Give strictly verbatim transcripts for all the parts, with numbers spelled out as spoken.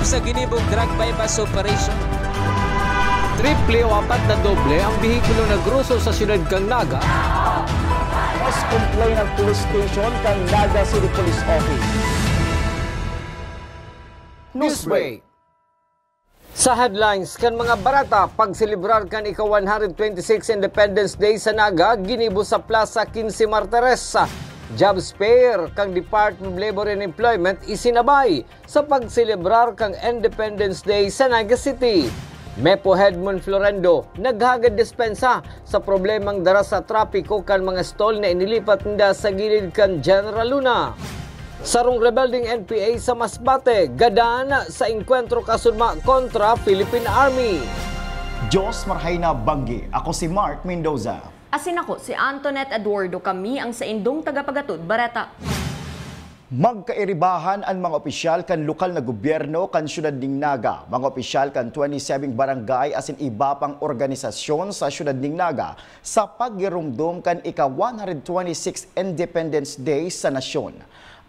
Sa ginibong drug buy-bust operation. Triple o apat na doble ang behikulo na groso sa siyudad kan Naga. Mas complain ang police station kan Naga City Police Office. Newsbreak. Sa headlines kan mga bareta, pagselebrar kan ika one hundred twenty-six Independence Day sa Naga ginibo sa Plaza Quince Martires. Jobs fair kan Department of Labor and Employment isinabay sa pagselebrar kan Independence Day sa Naga City. Mepo Head Mon Florendo naghagad dispensa sa problemang dara sa trapiko kan mga stall na inilipat ninda sa gilid kan General Luna. Sarong rebeldeng N P A sa Masbate gadan sa engkwentro kasunma kontra Philippine Army. Diyos marhay na banggi. Ako si Mark Mendoza. Asin ako si Antoinette Eduardo, kami ang saindong tagapagatod bareta. Magkairibahan an mga opisyal kan lokal na gobyerno kan siyudad nin Naga, mga opisyal kan twenty-seven barangay asin iba pang organisasyon sa siyudad nin Naga sa paggiromdom kan ika one hundred twenty-six Independence Day sa nasyon.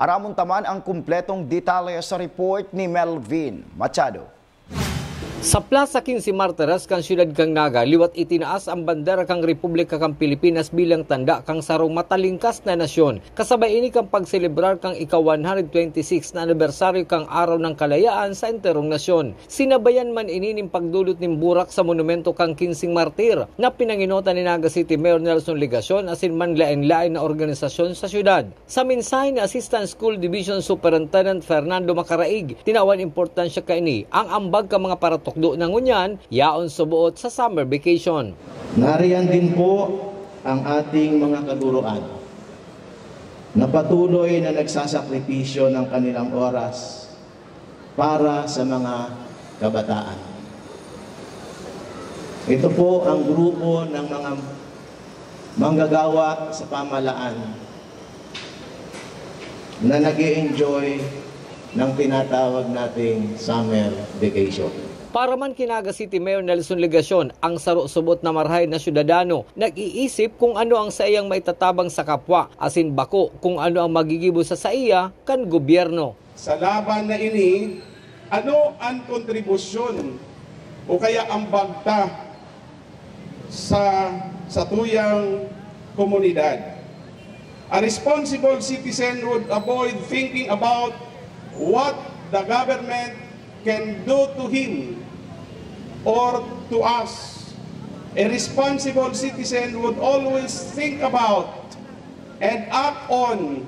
Aramon ta man ang kumpletong detalye sa report ni Melvin Machado. Sa Plaza Quince Martires kan siyudad kan Naga, liwat itinaas ang bandera kan Republika kan Pilipinas bilang tanda kan sarong matalingkas na nasyon. Kasabay ini kan pagselebrar kan ika one hundred twenty-six na anibersaryo kan Araw ng Kalayaan sa enterong nasyon. Sinabayan man ini nin pagdulot nin burak sa monumento kan Kinsing Martir na pinangenotan ni Naga City Mayor Nelson Legacion asin manlaen-laen na organisasyon sa siyudad. Sa mensahe ni Assistant School Division Superintendent Fernando Macaraig, tinawan importansya kaini ang ambag kan mga paratukdo na ngunyan yaon suboot sa summer vacation. Nariyan din po ang ating mga kaguruan na patuloy na nagsasakripisyo ng kanilang oras para sa mga kabataan. Ito po ang grupo ng mga manggagawa sa pamahalaan na nag-e-enjoy ng tinatawag nating summer vacation. Para man ki Naga City Mayor Nelson Legacion, ang saro subot na marahay na syudadano nag-iisip kung ano ang saiyang maitatabang sa kapwa, asin bako kung ano ang magigibo sa saiya kan gobyerno. Sa laban na ini, ano an kontribusyon o kaya ambag ta sa satuyang komunidad? A responsible citizen would avoid thinking about what the government can do to him or to us. A responsible citizen would always think about and act on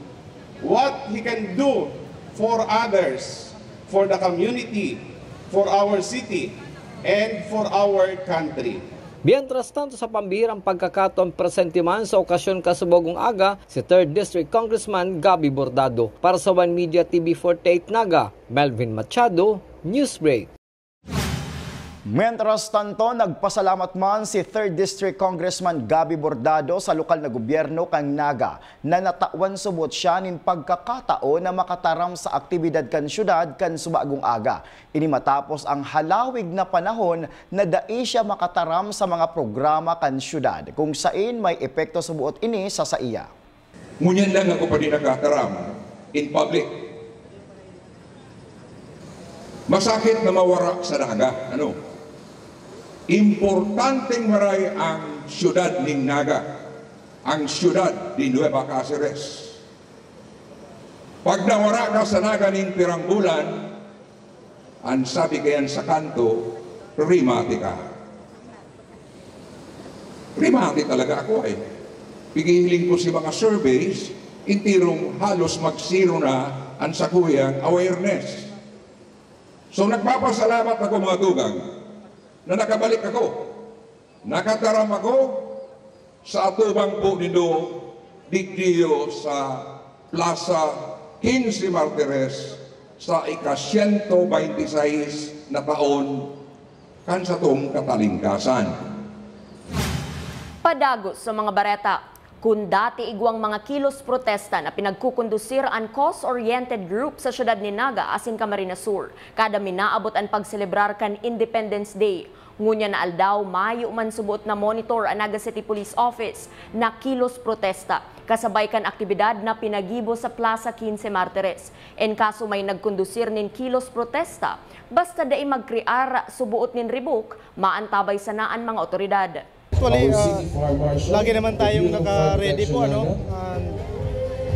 what he can do for others, for the community, for our city, and for our country. Mientras tanto, sa pambihirang pagkakataon, presente man sa okasyon kan subagong aga si Third District Congressman Gabby Bordado. Para sa One Media T V forty-eight Naga, Melvin Machado, Newsbreak. Mientras tanto, nagpasalamat man si Third District Congressman Gabby Bordado sa lokal na gobyerno kan Naga na natawan subot siya nin pagkakataon na makataram sa aktibidad kan syudad kan subagong aga. Ini matapos ang halawig na panahon na dai siya makataram sa mga programa kan syudad, kung sain may epekto subot ini sa saiya. Ngunyan lang ako pa din nakataram in public. Masakit na mawara sa Naga, ano? Importanteng maray ang siyudad ning Naga, ang siyudad ni Nueva Caceres. Pag nawara ka sa Naga ning pirang bulan, an sabi kayan sa kanto, "Rimate ka." Rimate talaga ako ay. Pighihiling ko si mga surveys, intirong halos mag-zero na an sakuyang awareness. So, nagpapasalamat ako, mga tugang, na nakabalik ako. Nakataram ako sa atubang po nindo, digdiyo sa Plaza Quince Martires sa ika-siyento baynte sais na taon kan satong katalingkasan. Padagos sa mga bareta. Kun dati igwang mga kilos protesta na pinagkukondusir an cause-oriented group sa siyudad ni Naga asin Camarines Sur, kada minaabot an pagselebrar kan Independence Day. Ngunyan na aldaw, mayo man subot na monitor an Naga City Police Office na kilos protesta. kasabay kan aktibidad na pinagibo sa Plaza Quince Martires. En kaso may nagkondusir nin kilos protesta, basta dai magkrear suboot nin ribok, maantabay sana an mga otoridad. Actually, ah, lagi naman tayong naka-ready po, ano? Ah,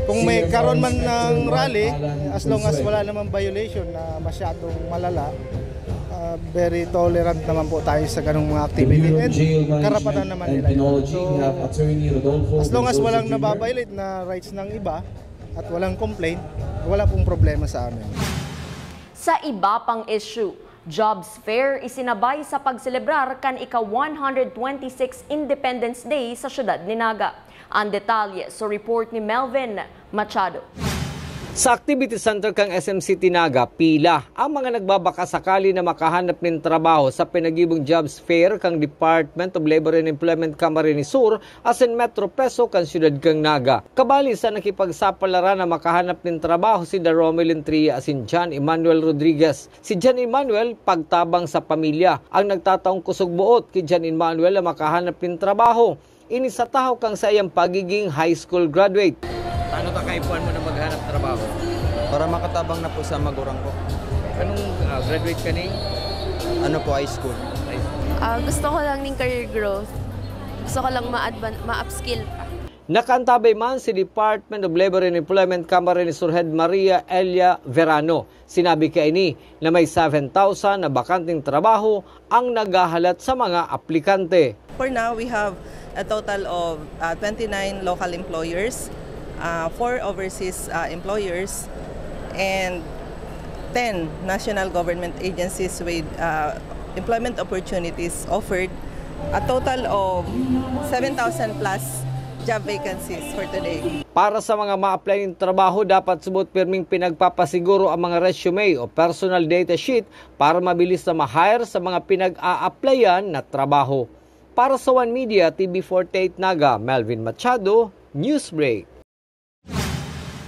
kung may karon man ng rally, as long as wala namang violation na masyadong malala, ah, very tolerant naman po tayo sa ganong mga activity. And karapatan naman nila yun. So, as long as walang nababiolate na rights ng iba at walang complaint, wala pong problema sa amin. Sa iba pang issue, Jobs Fair isinabay sa pagselebrar kan ika-one hundred twenty-six Independence Day sa siyudad ni Naga. Ang detalye sa report ni Melvin Machado. Sa Activity Center kan S M City Naga, pila ang mga nagbabakasakali na makahanap nin trabaho sa pinagibong Jobs Fair kan Department of Labor and Employment Camarines Sur asin Metro PESO kan siyudad kan Naga. Kabali sa nakipagsapalaran na makahanap nin trabaho si Daromel Lintria asin John Emmanuel Rodriguez. Si John Emmanuel, pagtabang sa pamilya, ang nagtataong kusog-boot ki John Emmanuel na makahanap nin trabaho. Ini sa tahaw kan saiyang pagiging high school graduate. Ano ta kaipuhan mo na maghanap trabaho? Para makatabang na po sa magurang ko. Anong, ah, graduate ka ni? Ano po, high school. Ah, gusto ko lang ning career growth. Gusto ko lang ma-advan-, ma-upskill pa. Nakaantabay man si Department of Labor and Employment Camarines Sur Head Maria Elia Verano. Sinabi kaini na may seven thousand na bakanteng trabaho ang naghahalat sa mga aplikante. For now, we have a total of, uh, twenty-nine local employers, uh, four overseas, uh, employers, and ten national government agencies with, uh, employment opportunities offered. A total of seven thousand plus job vacancies for today. Para sa mga ma-apply nin trabaho, dapat subot pirming pinagpapasiguro ang mga resume o personal data sheet para mabilis na ma-hire sa mga pinag-a-applyan na trabaho. Para sa One Media, T V forty-eight Naga, Melvin Machado, Newsbreak.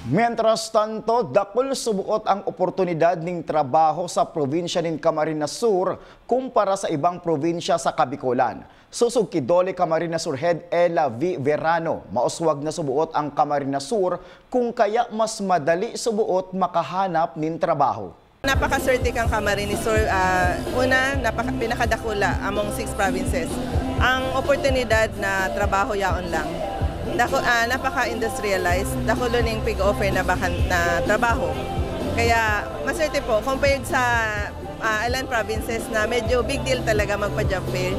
Mientras tanto, dakul suboot ang oportunidad nin trabaho sa probinsya nin Camarines Sur kumpara sa ibang probinsya sa Kabikolan. Sosog ki DOLE Camarines Sur Head Ella V Verano, mauswag na suboot ang Camarines Sur, kun kaya mas madali suboot makahanap nin trabaho. Napakaswerte kan Camarines Sur, ah, una, napaka-, pinakadakula among six provinces. Ang oportunidad na trabaho yaon lang. Dako-, ah, napaka-industrialized, dakulo ning pig-offer na bakan-, na trabaho. Kaya maswerte po, compared sa, ah, island provinces na medyo big deal talaga magpa-job fair.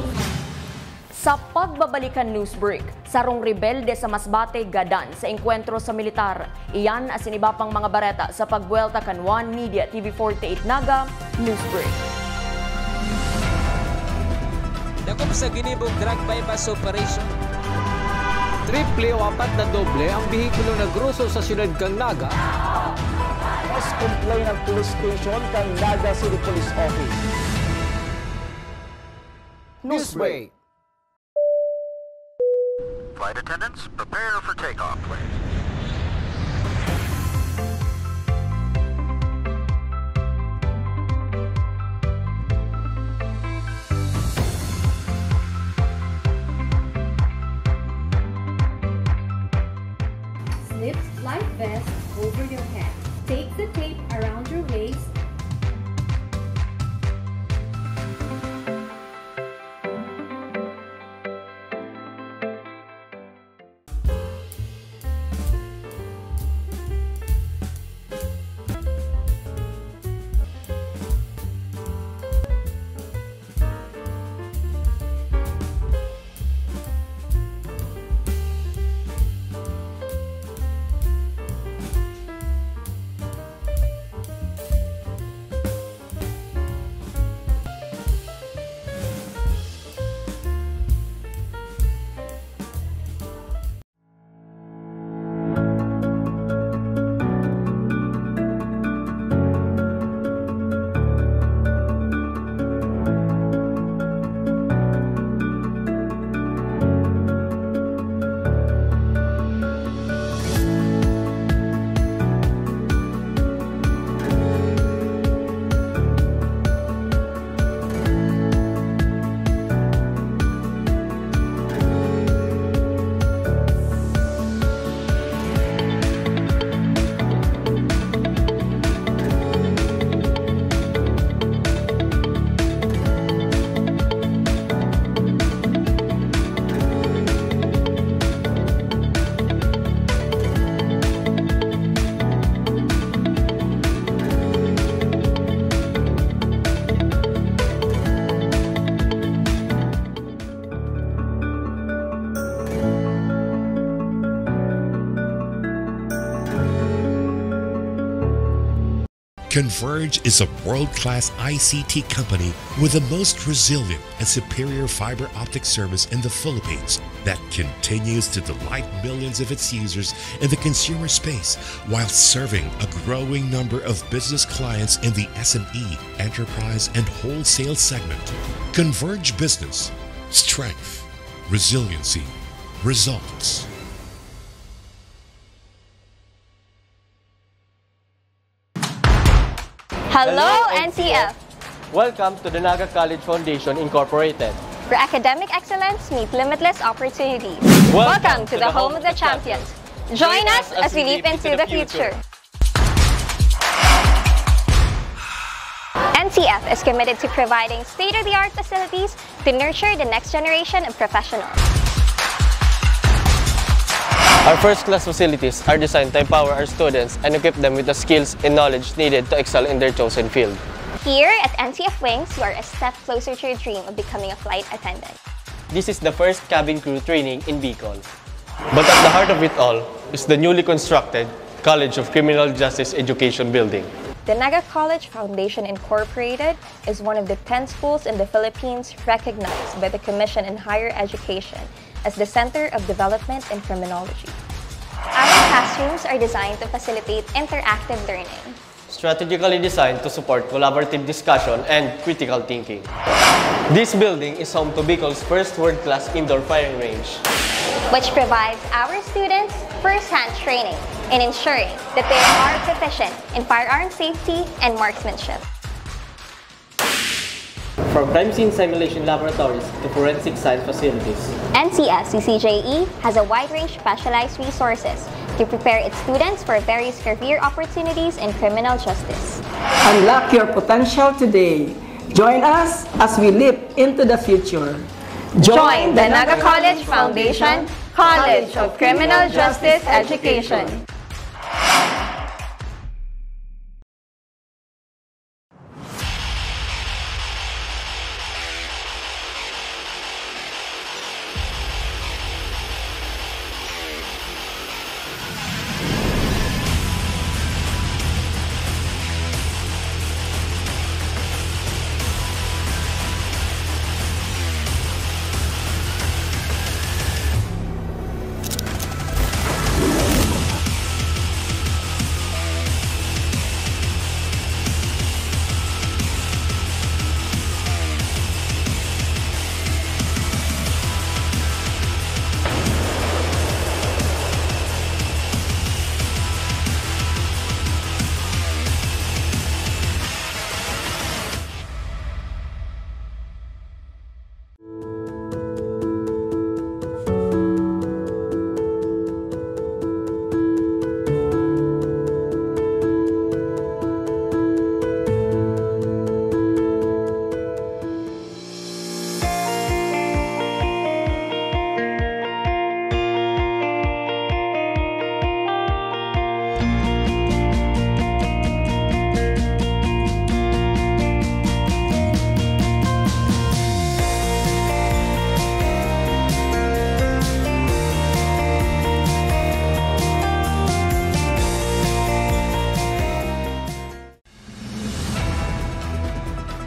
Sa pagbabalik kan news break, sarong rebelde sa Masbate gadan sa engkwentro sa militar. Iyan asin iba pang mga bareta sa pagbuwelta kan One Media T V forty-eight Naga News Break. Dakop sa ginibong drug buy-bust operation. Triple o apat na doble ang behikulo na groso sa siyudad kan Naga. Mas complain ang police station kan Naga City Police Office. News break. Flight attendants, prepare for takeoff, please. Slip life vest over your head. Take the tape around your waist. Converge is a world-class I C T company with the most resilient and superior fiber optic service in the Philippines that continues to delight millions of its users in the consumer space while serving a growing number of business clients in the S M E, enterprise, and wholesale segment. Converge Business. Strength, resiliency, results. Hello, N C F! Welcome to the Naga College Foundation Incorporated, where academic excellence meets limitless opportunities. Welcome to the home of the champions. Join us as we leap into the future. N C F is committed to providing state-of-the-art facilities to nurture the next generation of professionals. Our first-class facilities are designed to empower our students and equip them with the skills and knowledge needed to excel in their chosen field. Here at N C F Wings, you are a step closer to your dream of becoming a flight attendant. This is the first cabin crew training in Bicol. But at the heart of it all is the newly constructed College of Criminal Justice Education Building. The Naga College Foundation Incorporated is one of the ten schools in the Philippines recognized by the Commission on Higher Education as the Center of Development in Criminology. Our classrooms are designed to facilitate interactive learning, strategically designed to support collaborative discussion and critical thinking. This building is home to Bicol's first world-class indoor firing range, which provides our students first-hand training in ensuring that they are proficient in firearm safety and marksmanship. From crime scene simulation laboratories to forensic science facilities, N C F C C J E has a wide range of specialized resources to prepare its students for various career opportunities in criminal justice. Unlock your potential today. Join us as we leap into the future. Join the Naga College Foundation College of Criminal Justice Education.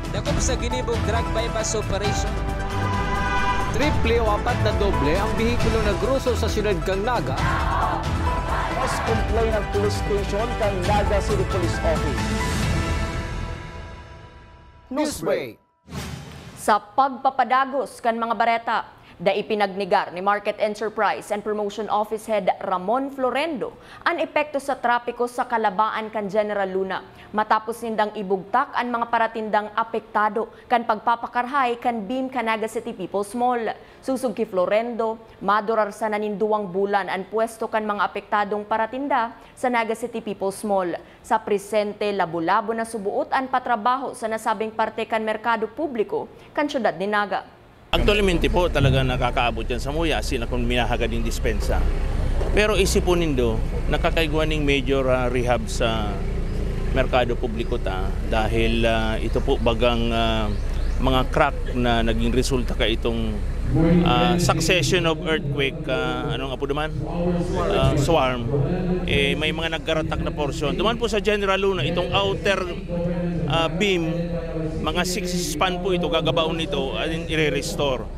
Dakop sa ginibong drug buy-bust operation. Triple o apat na doble ang behikulo na groso sa siyudad kan Naga. Mas complain ang police station kan Naga City Police Office. Newsbreak. Sa pagpapadagos kan mga bareta, dai pinagnegar ni Market Enterprise and Promotion Office Head Ramon Florendo an epekto sa trapiko sa kalabaan kan General Luna, matapos nindang ibugtak an mga paratindang apektado kan pagpapakarahay kan beam kan Naga City People's Mall. Sosog ki Florendo, madurar sana nin duwang bulan an pwesto kan mga apektadong paratinda sa Naga City People's Mall. Sa presente, labo-labo na suboot an patrabaho sa nasabing parte kan merkado publiko kan siyudad nin Naga. Actualmente po, talaga nakakaabot yan sa muya, asin akong minahagad yung dispensa. Pero isipon nindo, nakakaigwa ning major ah, rehab sa merkado publiko ta dahil ah, ito po bagang ah, mga crack na naging resulta ka itong Ah, succession of earthquake, ah, anong apo naman? Ah, swarm. Eh, may mga nagkaratak na porsyon. Duman po sa General Luna, itong outer, ah, beam, mga six span po ito, gagabaon nito, and ire-restore.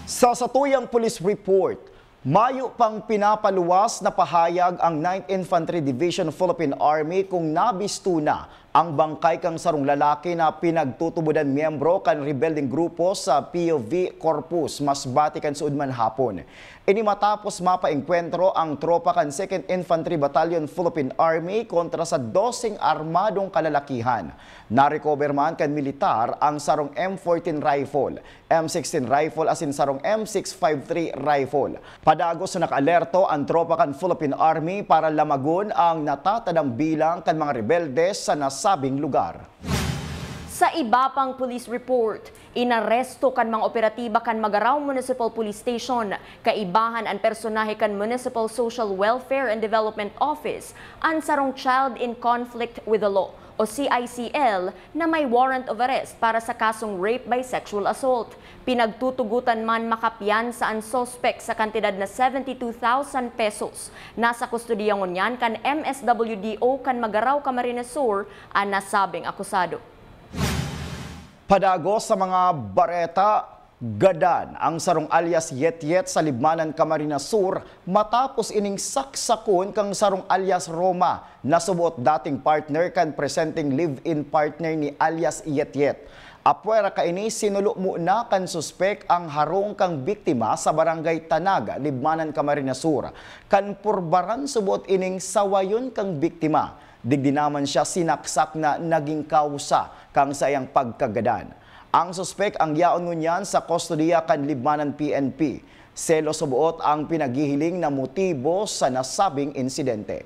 Sa satuyang police report, mayo pang pinapaluwas na pahayag ang Ninth Infantry Division Philippine Army kung nabisto na ang bangkay kan sarong lalaki na pinagtutubodan miyembro kan rebeldeng grupo sa P O V Corpus, Masbate kan suodman hapon. Ini matapos mapaengkwentro ang tropa kan Second Infantry Battalion Philippine Army kontra sa doseng armadong kalalakihan. Narecover man kan militar ang sarong M fourteen rifle, M sixteen rifle asin sarong M six five three rifle. Padagos na nakaalerto ang tropa kan Philippine Army para lamagon ang natatadang bilang kan mga rebelde sa nasabing lugar. Sa iba pang police report, inaresto kan mga operatiba kan Magarao Municipal Police Station, kaibahan an personahe kan Municipal Social Welfare and Development Office, an sarong Child in Conflict with the Law o C I C L na may warrant of arrest para sa kasong rape by sexual assault. Pinagtutugotan man makapiyansa an suspek sa kantidad na seventy two thousand pesos. Nasa kustodiya ngunyan kan M S W D O kan Magarao, Camarines Sur an nasabing akusado. Padagos sa mga bareta, gadan ang sarong alias Yetyet sa Libmanan, Camarines Sur matapos ining saksakon kan sarong alias Roma na suboot dating partner kan presenteng live-in partner ni alias Yetyet. Apwera kaini, sinulo muna kan suspek ang harong kan biktima sa Barangay Tanaga, Libmanan, Camarines Sur. Kan purbaran suboot ining sawayon kan biktima. Digdi naman siya sinaksak na naging kausa kan saiyang pagkagadan. Ang suspek an yaon ngunyan sa kustodiya kan Libmanan P N P. Selos suboot ang pinaghihiling na motibo sa nasabing insidente.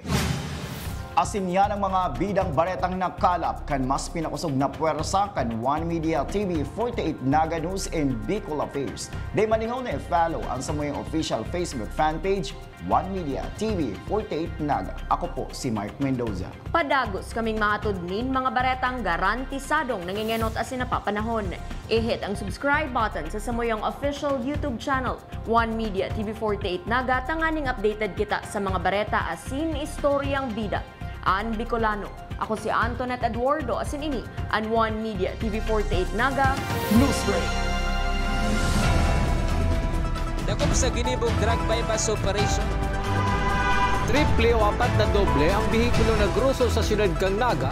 Asin yan ang mga bidang baretang nakalap. Kan mas pinakosog na pwersa kan One Media T V forty-eight Naga News and Bicol Affairs, dai malingaw na i-follow ang samuyang official Facebook fan page, One Media T V forty-eight Naga. Ako po si Mark Mendoza. Padagos kaming mahatod nin mga baretang garantisadong nangengenot asin napapanahon. I-hit ang subscribe button sa samuyang official YouTube channel, One Media T V forty-eight Naga, tanganing updated kita sa mga bareta asin istoryang bida an Bicolano. Ako si Antoinette Eduardo, asin ini an One Media T V forty-eight Naga Newsbreak. Dakop sa ginibong drug buy-bust operation. Triple o apat na doble ang behikulo na groso sa siyudad kan Naga.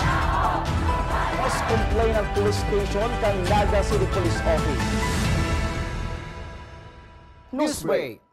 Mas complain ang police station kan Naga City Police Office. Newsbreak.